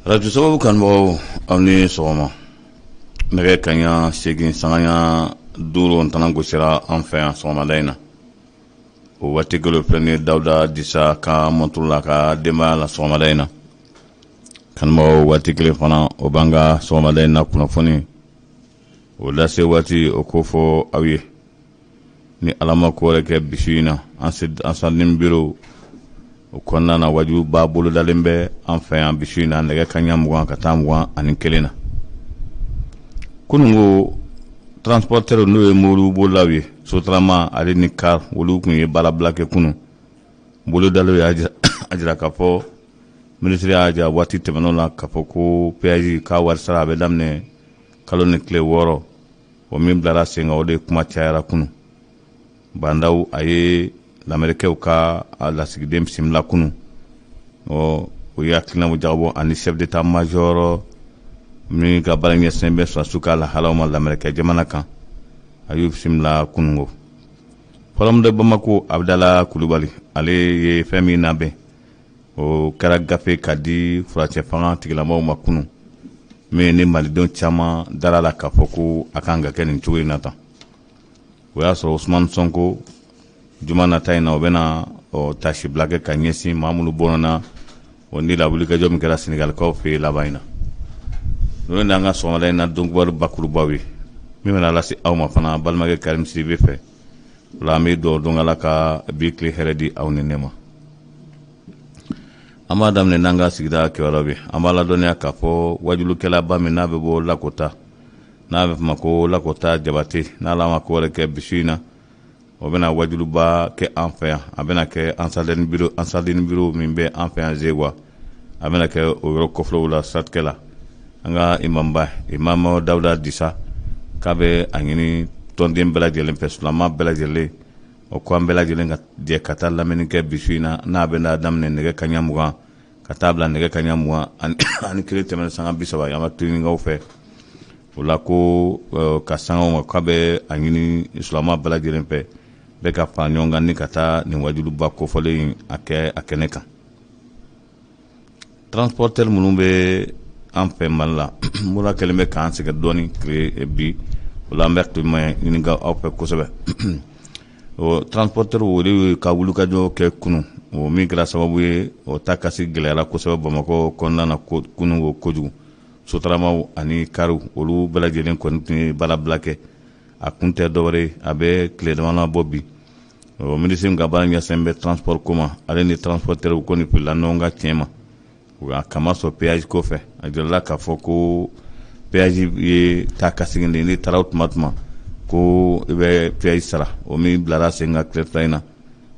Arajo sababu kanubagaw, aw ni sɔgɔma. Nɛgɛ kaɲa 8 sanga 5 ntana gosira an fɛ yan sɔgɔmada in na. O waati kelen filɛ ni Dawuda Disa ka mɔnturu la ka denbaya la sɔgɔmada in na. Kanubagaw, waati kelen fana o b'an ka sɔgɔmada in na kunnafoni o lase waati o ko fɔ aw ye. Ni Ala ma ko wɛrɛ kɛ, bi su in na, Ansar Dine biro o kɔnɔna na, wajuba bolodalen bɛ an fɛ yan bi su in na nɛgɛ kaɲa 20 ka taa 21 na. Kununko, transporteur, n'o ye mobilibolilaw ye, Sotrama ale ni car, olu tun ye baarabila kɛ kunun. Bolodalen y'a jira k'a fɔ minisiri y'a jira waati tɛmɛnenw la k'a fɔ ko péage k'a wari sara a bɛ daminɛ kalo ni tile 6. O min bilara sen kan, o de kuma cayara kunun. Bah N'Daw, a ye lamɛrikɛw ka lasigiden bisimila kunun. Ɔ, o ye hakilinaw jagabɔ ani chef d'état major min ka baara ɲɛsinnen bɛ sɔrɔdasiw ka lahalaw ma lamɛrikɛ jamana kan, a y'u bisimila kununko. Forum de Bamako, Abudala Kulubali, ale ye fɛn min labɛn, o kɛra gafe ka di furancɛ fanga tigilamɔgɔw ma kunun, min ni malidenw caman dara la k'a fɔ ko a kan ka kɛ nin cogo in na tan. O y'a sɔrɔ Usumani Sonko, juma nata in na, o bɛna tasibila kɛ ka ɲɛsin maa minnu bɔnna o ni la wulikajɔ min kɛra Senegalikaw fɛ yen laban in na. N'o ye an ka sɔgɔmada in na donkibaru bakurubaw ye min bɛna lase aw ma fana balimakɛ Karim Sidibe fɛ. O la, an bɛ dugawu don Ala ka bi tile hɛrɛ di aw ni ne ma. An b'a daminɛ n'an ka sigida kibaruyaw ye. An b'a ladɔnniya k'a fɔ wajulukɛlaba min n'a bɛ bɔ Lakota, n'a bɛ fɔ ma ko Lakota Jabate, n'Ala ma ko wɛrɛ kɛ, bi su in na o bɛna wajuliba kɛ an fɛ yan. A bɛna kɛ Ansar Dine biro min bɛ an fɛ yan Zeguwa, a bɛna kɛ o yɔrɔ kɔfɛw la. Siratigɛ la, an ka imamba, Imam Dawuda Disa, k'a bɛ a ɲini tɔnden bɛɛ lajɛlen fɛ, silamɛ bɛɛ lajɛlen, o ko an bɛɛ lajɛlen ka jɛ ka taa lamɛnni kɛ bi su in na, n'a bɛna daminɛ nɛgɛ kaɲa 20 ka taa bila nɛgɛ kaɲa 21 tɛmɛn sanga 30 an ka tilenikaw fɛ. O la ko ka sangaw ma, k'a bɛ a ɲini silamɛ bɛɛ lajɛlen fɛ, bɛɛ ka fara ɲɔgɔn kan ni ka taa nin wajuliba kofɔlen in a kɛ a kɛnɛ kan. Transporteur minnu bɛ an fɛ Mali la, mura kɛlen bɛ k'an sɛgɛn dɔɔni tile bi. O la, an bɛ tuma ɲininka aw fɛ kosɛbɛ. O transporteur, olu ka wulikajɔ kɛ kunun, o min kɛra sababu ye o ta kasi gɛlɛyara kosɛbɛ Bamakɔ kɔnɔna na kunun o kojugu. Sotaramaw ani kariw, olu bɛɛ lajɛlen kɔni tun ye baarabila kɛ. A kun tɛ dɔwɛrɛ ye, a bɛ tile dama bɔ bi, o minisiri ka baara ɲɛsin bɛ transport ko ma, ale ni transporteur ko ni filila ɲɔgɔn ka tiɲɛ ma. A kama sɔrɔ péage ko fɛ, a jirala k'a fɔ ko péage ye taa ka segin de, n'i taara o tuma tuma ko i bɛ péage sara. O min bilara sen kan tile 2 in na,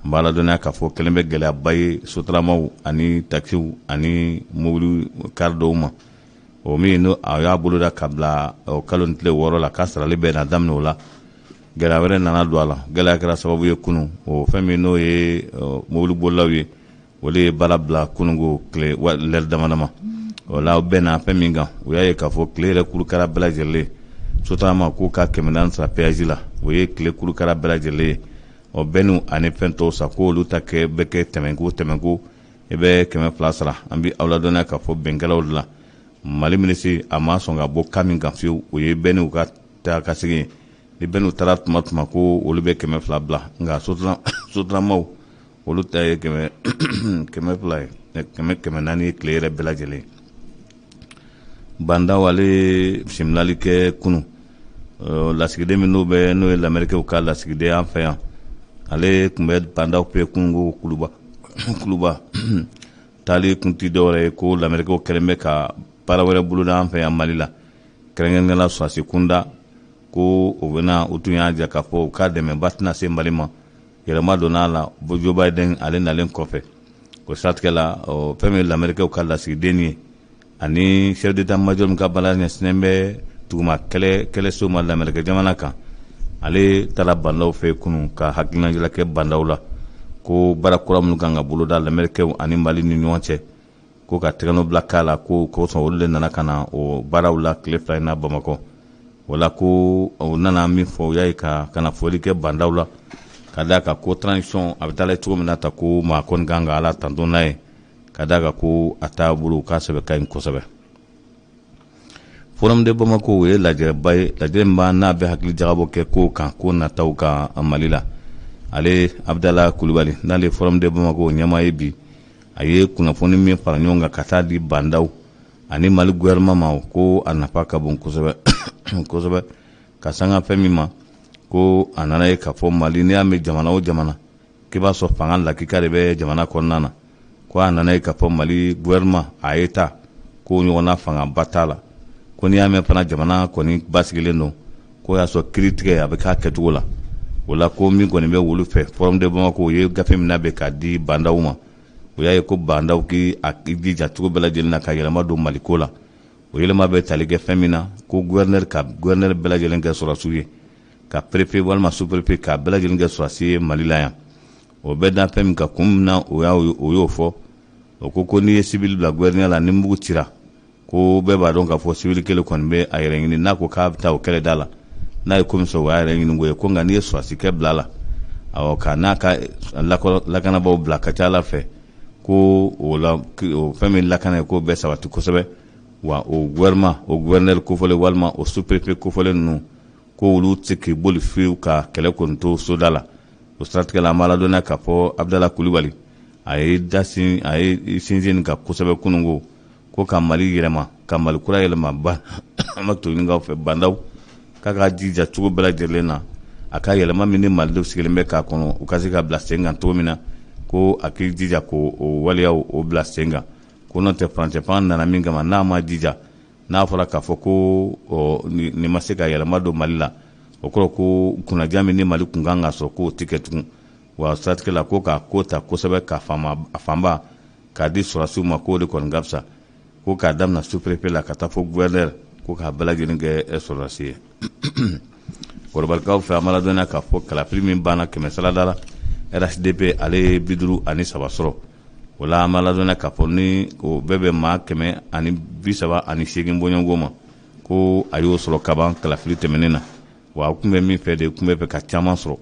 an b'a ladɔnniya k'a fɔ kɛlen bɛ gɛlɛyaba ye sotaramaw ani taxiw ani mobili kari dɔw ma. O min n'o a y'a boloda ka bila kalo ni tile 6 la, k'a sarali bɛɛ na daminɛ o la, gɛlɛya wɛrɛ nana don a la. Gɛlɛya kɛra sababu ye kunun, o fɛn min n'o ye mobilibolilaw ye, olu ye baara bila kununko tile lɛri dama dama. O la, o bɛnna fɛn min kan, u y'a ye k'a fɔ tile yɛrɛ kurukara bɛɛ lajɛlen, Sotrama k'u ka 400 sara péage la, o ye tile kurukara bɛɛ lajɛlen ye. O bɛnnu ani fɛn tɔw sa, ko olu ta kɛ bɛ kɛ tɛmɛnko tɛmɛnko, i bɛ 200 sara. An bɛ aw ladɔnniya k'a fɔ bɛnkɛlaw de la, Mali minisiri a ma sɔn ka bɔ kan min kan fiyewu, o ye bɛnniw ka taa ka segin. Ni bɛnniw taara tuma tuma ko olu bɛ 200 bila, nka Sotramaw, olu ta ye 200 ye, 400 ye tile yɛrɛ bɛɛ lajɛlen. Bah N'Daw, ale ye bisimilali kɛ kunun. Lasigiden min n'o bɛ, n'o ye lamɛrikɛw ka lasigiden an fɛ yan, ale tun bɛ Bah N'Daw fɛ kunun ko Kuluba. Kuluba taali kun tɛ dɔwɛrɛ ye ko lamɛrikɛw kɛlen bɛ ka baara wɛrɛ boloda an fɛ yan Mali la, kɛrɛnkɛrɛnnenya la sɔrɔdasi kunda, ko o bɛna. U tun y'a jira k'a fɔ u ka dɛmɛba tɛna se Mali ma, yɛlɛma donna a la Joe Biden ale nalen kɔfɛ. O siratigɛ la, fɛn min ye lamɛrikɛw ka lasigiden ye ani chef d'état major min ka baara ɲɛsinnen bɛ duguma kɛlɛ kɛlɛsow ma lamɛrikɛ jamana kan, ale taara Bah N'Daw fɛ kunun ka hakilinajira kɛ Bah N'Daw la ko baara kura minnu kan ka boloda lamɛrikɛw ani Mali ni ɲɔgɔn cɛ, ko ka tɛgɛnɔ bila k'a la, ko kosɔn olu de nana ka na o baaraw la tile 2 in na Bamakɔ. O la, ko u nana min fɔ, u y'a ye ka na foli kɛ Bah N'Daw la ka d'a kan ko transition a bɛ taa cogo min na ta, ko maa kɔni kan ka Ala tanto n'a ye, ka d'a kan ko a taabolo k'a sɛbɛ ka ɲi kosɛbɛ. Forum de Bamako, o ye lajɛba ye, lajɛ min b'a n'a bɛ hakili jagabɔ kɛ kow kan, ko nataw kan Mali la. Ale Abudala Kulubali, n'ale Forum de Bamako ɲɛmaa ye bi, a ye kunnafoni min fara ɲɔgɔn kan ka taa di Bah N'Daw ani Mali gouvernement ma, ko a nafa ka bon kosɛbɛ kosɛbɛ, ka sanga fɛn min ma, ko a nana ye k'a fɔ Mali, n'i y'a mɛn jamana o jamana k'i b'a sɔrɔ fanga lakika de bɛ jamana kɔnɔna na, ko a nana ye k'a fɔ Mali gouvernement a ye ta k'o ɲɔgɔnna fangaba t'a la. Ko n'i y'a mɛn fana jamana kɔni basigilen don, k'o y'a sɔrɔ kiiritigɛ a bɛ k'a kɛcogo la. O la, ko min kɔni bɛ wolu fɛ, Forum de Bamako o ye gafe min labɛn k'a di Bah N'Daw ma, o y'a ye ko Bah N'Daw k'i jija cogo bɛɛ lajɛlen na ka yɛlɛma don Mali ko la. O yɛlɛma bɛ tali kɛ fɛn min na, ko gouverneur, ka gouverneur bɛɛ lajɛlen kɛ sɔrɔdasiw ye, ka préfet walima sous-préfet k'a bɛɛ lajɛlen kɛ sɔrɔdasi ye Mali la yan. O bɛ da fɛn min kan, kun min na o y'o fɔ, o ko n'i ye civil bila gouverneur la, ni mugu cira, ko bɛɛ b'a dɔn k'a fɔ civil kelen kɔni bɛ a yɛrɛ ɲini. N'a ko k'a bɛ taa o kɛlɛ da la, n'a ye ko min sɔrɔ, o y'a yɛrɛ ɲini ko ye. Ko nka n'i ye sɔrɔdasikɛ bila la, awɔ, ka n'a ka lakanabaaw bila, ka ca ala fɛ ko o la, o fɛn min lakana ye, k'o bɛɛ sabati kosɛbɛ. Wa o gouvernement, o gouverneur kofɔlen walima o sous-préfet kofɔlen ninnu, ko olu tɛ se k'i boli fiyewu ka kɛlɛ kɔni to soda la. O siratigɛ la, an b'a ladɔnniya k'a fɔ Abudala Kulubali, a ye da sin, a ye sinsin nin kan kosɛbɛ kununko, ko ka Mali yɛlɛma, ka Mali kura yɛlɛma. Ba an bɛ to ɲinikaw fɛ, Bah N'Daw k'a ka jija cogo bɛɛ lajɛlen na, a ka yɛlɛma min ni malidenw sigilen bɛ k'a kɔnɔ, u ka se ka bila sen kan cogo min na, ko a k'i jija k'o waleyaw o bila sen kan. Ko n'o tɛ, furancɛ fanga nana min kama, n'a ma jija, n'a fɔra k'a fɔ ko nin ma se ka yɛlɛma don Mali la, o kɔrɔ ko kunnaja min ni Mali kun kan ka sɔrɔ, k'o tɛ kɛ tugun. Wa siratigɛ la, ko k'a ko ta kosɛbɛ, ka fanba k'a di sɔrɔdasiw ma, k'o de kɔni ka fisa, ko k'a daminɛ sous-préfet la ka taa fo gouverneur, ko k'a bɛɛ lajɛlen kɛ sɔrɔdasi ye. Kɔrɔbalikaw fɛ, an b'a ladɔnniya k'a fɔ kalafili min banna, 100 salada la, RHDP ale ye 53 sɔrɔ. O la, an b'a ladɔnniya k'a fɔ ni o bɛɛ bɛ maa 138 bɔɲɔgɔnko ma, ko a y'o sɔrɔ kaban kalafili tɛmɛnen na. Wa a tun bɛ min fɛ de, tun bɛ fɛ ka caman sɔrɔ.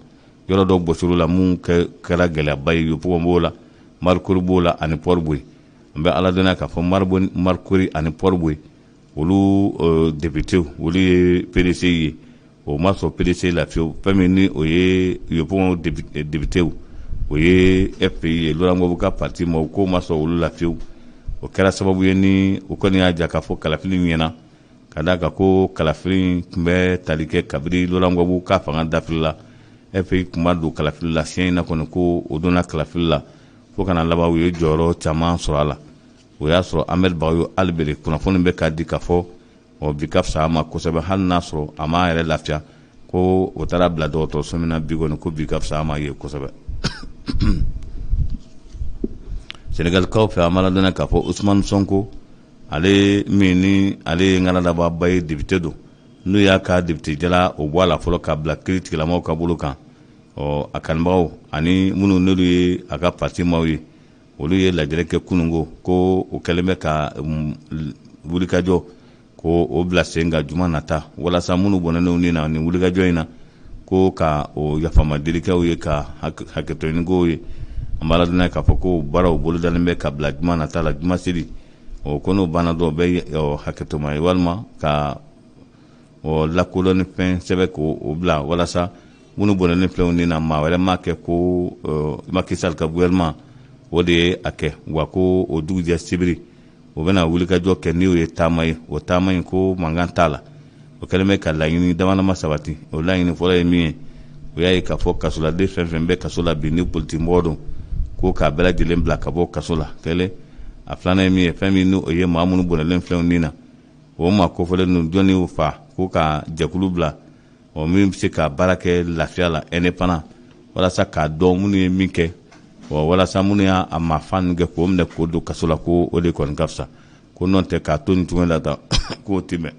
Yɔrɔ dɔw bɔsir'u la, mun kɛra gɛlɛyaba ye, Yopougon b'o la, Marcory b'o la ani Port-Bouët. An bɛ ala dɔnniya k'a fɔ Marcory ani Port-Bouët, olu député, olu ye PDCI ye, o ma sɔrɔ PDCI la fiyewu. Fɛn min ni o ye Yopougon député, o ye FPI ye, Laurent Gbagbo ka parti ma, k'o ma sɔrɔ olu la fiyewu. O kɛra sababu ye ni o kɔni y'a jira k'a fɔ kalafili ɲɛna, ka d'a kan ko kalafili tun bɛ tali kɛ kabini Laurent Gbagbo ka fanga dafili la, FPI tun ma don kalafili la. Siɲɛ in na kɔni, ko o donna kalafili la fo kana laban, u ye jɔyɔrɔ caman sɔrɔ a la. O y'a sɔrɔ Ahmed Bagayogo Albert, kunnafoni bɛ k'a di k'a fɔ ɔ bi ka fisa a ma kosɛbɛ, hali n'a sɔrɔ a m'a yɛrɛ lafiya, ko o taara bila dɔgɔtɔrɔso min na bi kɔni, ko bi ka fisa a ma ye kosɛbɛ. Senegalikaw fɛ, an b'a ladɔnniya k'a fɔ Ousmane Sonko, ale min ni ale ye ŋanadababa ye, député don, n'u y'a ka député jala o bɔ a la fɔlɔ k'a bila kiiri tigilamaw ka bolo kan, ɔ a kanubagaw ani minnu n'olu ye a ka parti maaw ye, olu ye lajɛrɛ kɛ kununko, ko o kɛlen bɛ ka wulikajɔ ko o bila sen kan juma nata, walasa minnu bɔnɛnenw ni na nin wulikajɔ in na, ko ka o yafamadeliw ye, ka hakɛtoɲinikow ye. An b'a ladɔnniya k'a fɔ ko baaraw bolodalen bɛ ka bila juma nata la, juma seli o ko n'o banna dɔrɔn, bɛ hakɛtoma ye walima ka lakodɔnni fɛn sɛbɛn k'o bila, walasa minnu bɔnɛnen filɛ ni na, maa wɛrɛ m'a kɛ, ko Macky Sall ka gouvernement o de ye a kɛ. Wa ko o dugujɛ sibiri, o bɛna wulikajɔ kɛ, n'o ye taama ye. O taama in, ko mankan t'a la. O kɛlen bɛ ka laɲini damadama sabati. O laɲini fɔlɔ ye min ye, o y'a ye k'a fɔ kasoladen fɛn fɛn bɛ kaso la bi, ni politimɔgɔ don, ko k'a bɛɛ lajɛlen bila ka bɔ kaso la. Kelen a filanan ye min ye, fɛn min n'o ye maa minnu bɔnɛlen filɛ nin na, o maa kofɔlen ninnu, jɔnni y'u fa, ko ka jɛkulu bila o min bɛ se ka baara kɛ lafiya la, indépendant, walasa k'a dɔn minnu ye min kɛ, walasa minnu y'a maafa ninnu kɛ, k'o minɛ k'o don kaso la, ko o de kɔni ka fisa. Ko n'o tɛ, k'a to nin cogo la tan, k'o tɛ mɛn.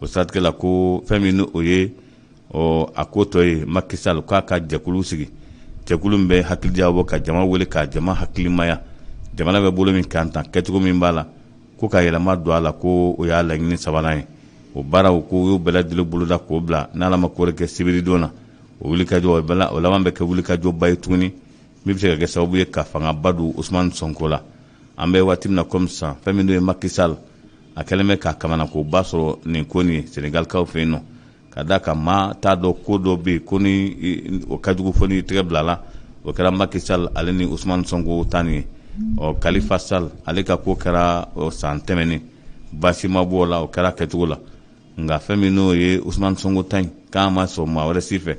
O siratigɛ la, ko fɛn min o ye a ko tɔ ye, Macky Sall k'a ka jɛkulu sigi, jɛkulu min bɛ hakili jagabɔ, ka jama wele, ka jama hakilimaya, jamana bɛ bolo min kan tan, kɛcogo min b'a la, ko ka yɛlɛma don a la, ko o y'a laɲini sabanan ye. O baaraw, ko y'o bɛɛ lajɛlen boloda k'o bila, n'Ala ma ko kɛ, sibiridon na, o wulikajɔ o laban bɛ kɛ wulikajɔba ye tuguni, min bɛ se ka kɛ sababu ye ka fangaba don Ousmane Sonko la. An bɛ waati min na komi sisan, fɛn min n'o ye Macky Sall, A kɛlen bɛ ka kamanakoba sɔrɔ nin ko nin ye Senegalikaw fɛ yen nɔ, ka da kan maa t'a dɔn ko dɔ bɛ yen ko ni o ka jugu fo n'i tɛgɛ bila la. O kɛra Macky Sall ale ni Ousmane Sonko ta nin ye. Ɔ Khalifa Sall, ale ka ko kɛra san tɛmɛnen, baasi ma bɔ o la, o kɛra kɛcogo la. Nka fɛn min n'o ye Ousmane Sonko ta in, k'a ma sɔn maa wɛrɛ si fɛ,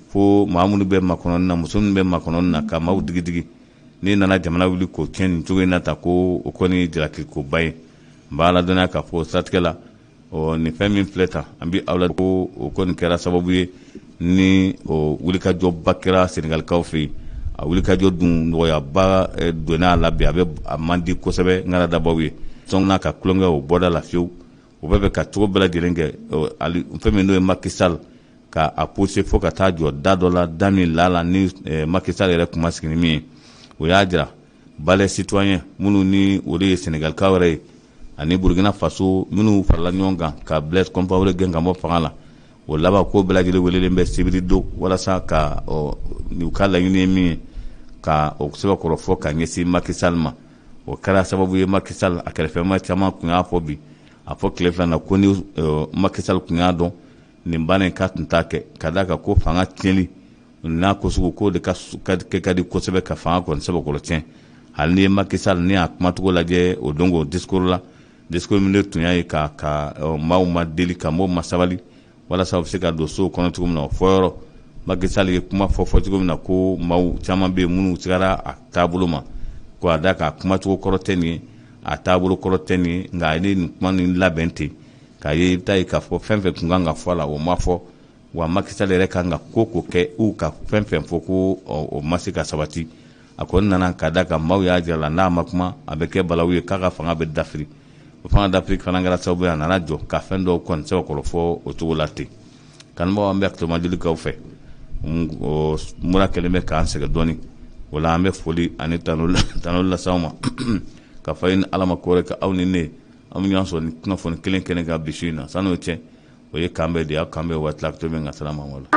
fo maa minnu bɛ makɔnɔni na, muso minnu bɛ makɔnɔni na, ka maaw digidigi. N'i nana jamana wuli k'o tiɲɛ nin cogo in na ta, ko o kɔni jalakikoba ye. N b'a ladɔnniya k'a fɔ siratigɛ la, ɔ nin fɛn min filɛ tan, an bɛ aw la ko o kɔni kɛra sababu ye ni o wulikajɔba kɛra Senegalikaw fɛ yen. A wulikajɔ dun nɔgɔyaba donna a la bi, a bɛ a man di kosɛbɛ ŋana dabaw ye sɔn n'a ka tulonkɛ o bɔda la fiyewu. U bɛ fɛ ka cogo bɛɛ lajɛlen kɛ fɛn min n'o ye Macky Sall ka a pousser fo ka taa jɔ da dɔ la, da min la ni Macky Sall yɛrɛ kuma sigi ni min ye. O y'a jira Balai citoyen minnu ni o de ye Senegalikaw yɛrɛ ye, ani Burkina Faso minnu farala ɲɔgɔn kan ka Blaise Compaoré gɛn ka bɔ fanga la. O laban ko bɛɛ lajɛlen welelen bɛ sibiri don walasa ka u ka laɲini ye min ye, ka o sɛbɛkɔrɔ fɔ ka ɲɛsin Macky Sall ma. O kɛra sababu ye Macky Sall a kɛrɛfɛma caman tun y'a fɔ bi, a fɔ tile fila na, ko ni Macky Sall tun y'a dɔn nin baara in, k'a tun t'a kɛ, ka d'a kan ko fanga tiɲɛli n'a ko sugu k'o de ka kɛ ka di kosɛbɛ ka fanga kɔni sɛbɛkɔrɔ tiɲɛ. Hali ni ye Macky Sall ni y'a kumacogo lajɛ o don o discours la, discours min de tun y'a ye ka maaw ma deli, ka maaw ma sabali walasa u bɛ se ka don sow kɔnɔ cogo min na. O fɔ yɔrɔ, Macky Sall ye kuma fɔ fɔ cogo min na, ko maaw caman bɛ yen minnu sigara a taabolo ma, ko a da k'a kumacogo kɔrɔ tɛ nin ye, a taabolo kɔrɔ tɛ nin ye. Nka a ye nin kuma nin labɛn ten k'a ye, i bɛ taa ye k'a fɔ fɛn fɛn tun kan ka fɔ a la, o ma fɔ. Wa Macky Sall yɛrɛ kan ka ko ko kɛ u ka fɛn fɛn fɔ, ko o ma se ka sabati. A kɔni nana ka da kan maaw y'a jira la, n'a ma kuma, a bɛ kɛ balawu ye, k'a ka fanga bɛ dafiri. O fanga dafiri fana kɛra sababu ye a nana jɔ ka fɛn dɔw kɔni sɛbɛkɔrɔ fɔ o cogo la ten. Kanubagaw, an bɛ hakɛtomadeli k'aw fɛ, mura kɛlen bɛ k'an sɛgɛn dɔɔni. O la an bɛ foli ani tanu lase aw ma, ka fa ni Ala ma ko wɛrɛ kɛ aw ni ne, an bɛ ɲɔgɔn sɔrɔ ni kunnafoni kelen kɛnɛ kan bi su in na. San'o cɛ, o ye kan bɛɛ de ye, aw kan bɛɛ waati la, bɛ ka sira ma la.